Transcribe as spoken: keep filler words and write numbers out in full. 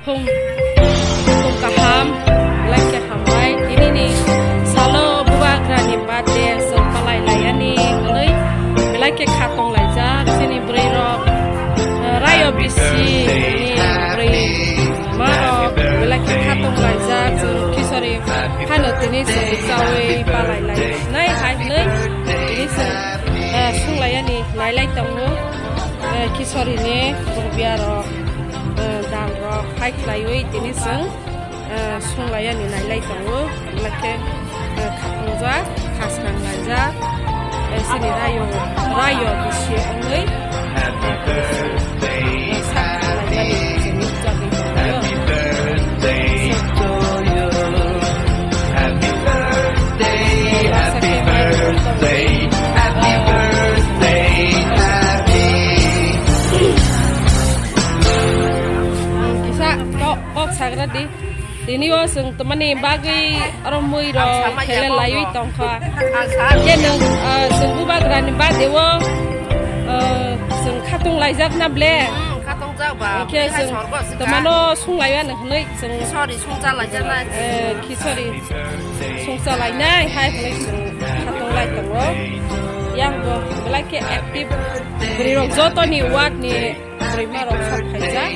Tong, tong kaham, belai khe hambai. Tinini salo bubagrani birthday chwng palai layani hwnwi belai khe kha tong laijak chini bwrwi rok, eh, rayo bisi ni bwrwi ma rok belai khe kha tong laijak chwng khichori phano tini chwng chawi palai lai nai hai hwnwi tini chwng, eh, sung layani nai lai tongo, eh, khichori ni bwrwi rok. Eh, dal rok hai khlaiwi tini chwng, eh, sung layani nai lai tongo. Belai khe, eh, kha tongjak, kha swrang laijak. Eh, chini rayo, rayo bisi wngwi, eh, sak kha laimani chwng nukjagwi tongo. Kisa kok, kok sagra di. Tini o chwng tongmani bagwi oro mui rok khele laiwi tongkha. Khe nwng, ah, chwng bubagrani bade o, ah, chwng khatung laijak na ble? Hmm, khatung jak ba. Khe chwng tongmano sung laiya nw hwnwi chwng khichori sung cha laijaknai. Eh, khichori sung cha lainai hai hwnwi chwng khatung lai tongo. Yang bo belai khe active bwrwi rok jotoni ward ni bwrwi ma rok sok phaijak.